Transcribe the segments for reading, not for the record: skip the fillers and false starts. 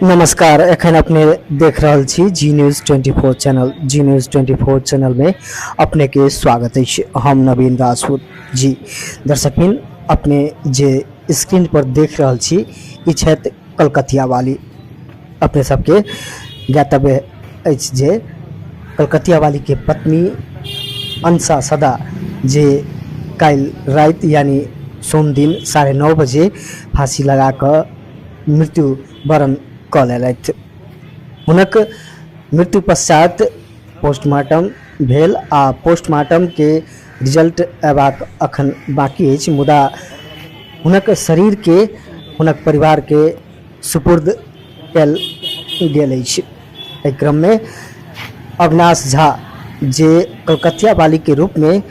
नमस्कार, एखन अपने देख रहल छी Zee news 24 channel. Zee news 24 channel में अपने के स्वागत अछि। हम नवीन राजपूत जी। दर्शकबिन, अपने जे स्क्रीन पर देख रहल छी ई छथि कलकतिया वाली। अपने सबके ज्ञातव्य अछि जे कलकतिया वाली के पत्नी अंशा सदा जे काल्हि राति यानी सोम दिन 9:30 बजे फांसी लगा कऽ मृत्यु वरण कऽ लेलथि। हुनक मृत्यु पश्चात पोस्टमार्टम भेल आ पोस्टमार्टम के रिजल्ट अयबाक अखन बाकी अछि, मुदा हुनक शरीर के हुनक परिवार के सुपुर्द कयल गेल अछि। एहि क्रम में अविनाश झा जे कलकतिया वाली के रूप में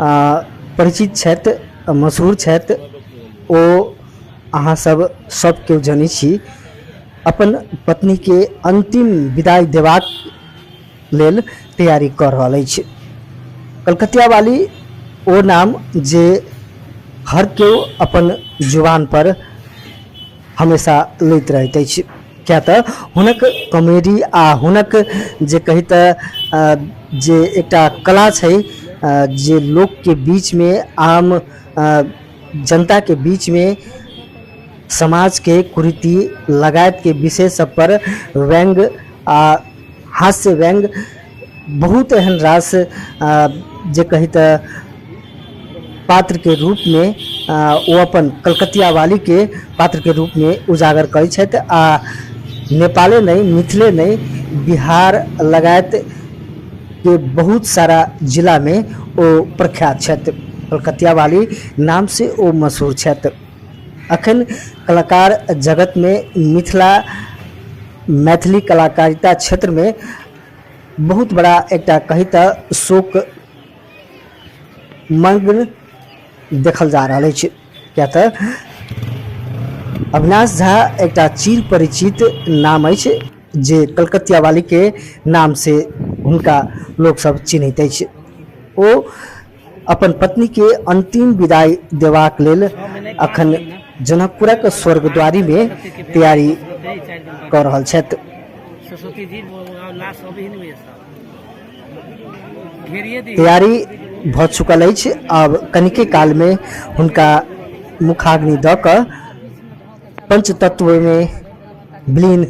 परिचित छथि, मशहूर छथि, ओ अहाँ सब सब केओ जनै छी, अपन पत्नी के अंतिम विदाई देबाक लेल तैयारी कऽ रहल अछि। कलकतिया वाली ओ नाम जे हर केओ अपन जुबान पर हमेशा लैत रहैत अछि, किया तऽ हुनक कॉमेडी आ हुनक जे कही तऽ जे एकटा कला छै जे लोकके बीचमे आम जनता के बीच में समाज के कुरीति लगायत के विषय सब पर व्यंग आ हास्य व्यंग बहुत एहन रास जे कही तऽ पात्र के रूप में ओ अपन कलकतिया वाली के पात्र के रूप में उजागर करै छथि आ नेपाले नहीं, मिथिले नहीं, बिहार लगायत के बहुत सारा जिला में ओ प्रख्यात छथि। कलकतिया वाली नाम से ओ मशहूर छथि। अखन कलाकार जगत में मिथिला मैथिली कलाकारिता क्षेत्र में बहुत बड़ा एकटा कही तऽ शोक मग्न देखल जा रहल अछि, किया तऽ अविनाश झा एकटा चिर परिचित नाम अछि जे कलकतिया वाली के नाम से हुनका लोक सब चिन्हैत अछि। ओ अपन पत्नी के अंतिम विदाई देबाक लेल अखन जनकपुरक स्वर्गद्वारी में तैयारी कऽ रहल छथि। तैयारी भऽ चुकल अछि। आब कनिके काल में हुनका मुखाग्नि दऽ कऽ पंचतत्व में विलीन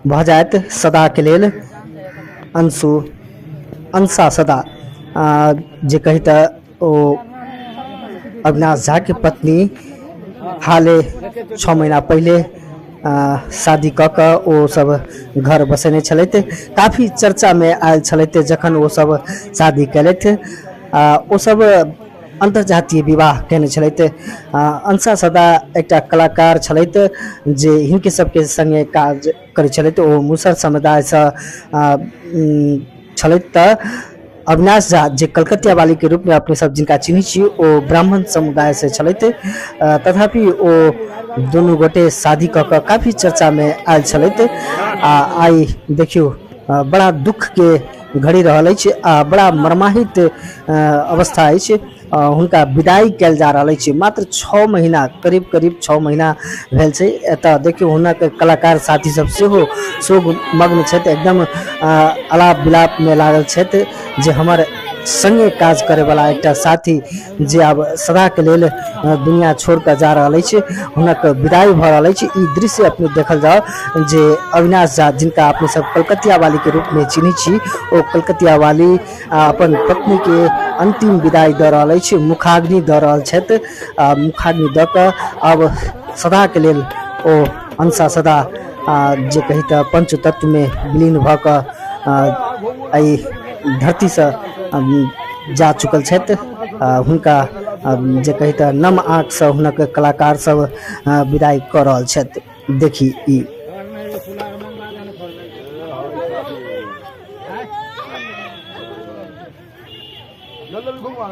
भऽ जायत सदा के लेल। अंशु अंशा सदा जे कही तऽ ओ अविनाश झा के पत्नी हाले 6 महीना पहिले शादी कऽ कऽ ओ सब घर बसेने छलथि। काफी चर्चा में आयल छलथि जखन ओ सब शादी केलथि। ओ सब अंतर्जातीय विवाह केने छलथि। अंशा सदा एकटा कलाकार छलथि जे हिनके सबके संगे काज करै छलथि। ओ मुसहर समुदायसँ छलथि तऽ अविनाश झा जे कलकतिया वाली के रूप में अपने सब जिनका चिन्है छी ओ ब्राह्मण समुदाय से छलथि। तथापि ओ दुनू गोटे शादी कऽ कऽ काफी चर्चा में आयल छलथि। आ आइ देखियौ बड़ा दुख के घड़ी रहल अछि आ बड़ा मर्माहित अवस्था अछि। हुनका विदाई कयल जा रहल अछि। मात्र 6 महीना, करीब करीब 6 महीना भेल छै। एतऽ देखियौ हुनक कलाकार साथी सब सेहो शोक मग्न छथि, एकदम अलाप विलाप में लागल छथि जे हमर संगे काज करैवला एकटा साथी जे आब सदा के लेल दुनिया छोड़ कऽ जा रहल अछि, हुनक विदाई भऽ रहल अछि। ई दृश्य अपने देखल जाओ जे अविनाश झा जिनका अपने सब कलकतिया वाली के रूप में चिन्है छी, ओ कलकतिया वाली अपन पत्नी के अंतिम विदाई दऽ रहल अछि, मुखाग्नि दऽ रहल छथि। आ मुखाग्नि दऽ कऽ आब सदा के लेल ओ अंशा सदा जे कही तऽ पंचतत्व में विलीन भऽ कऽ एहि धरतीसँ जा चुकल छथि। हुनका जे कही तऽ नम आँखिसँ हुनक कलाकार सब विदाई कऽ रहल छथि। देखी ई घुमा।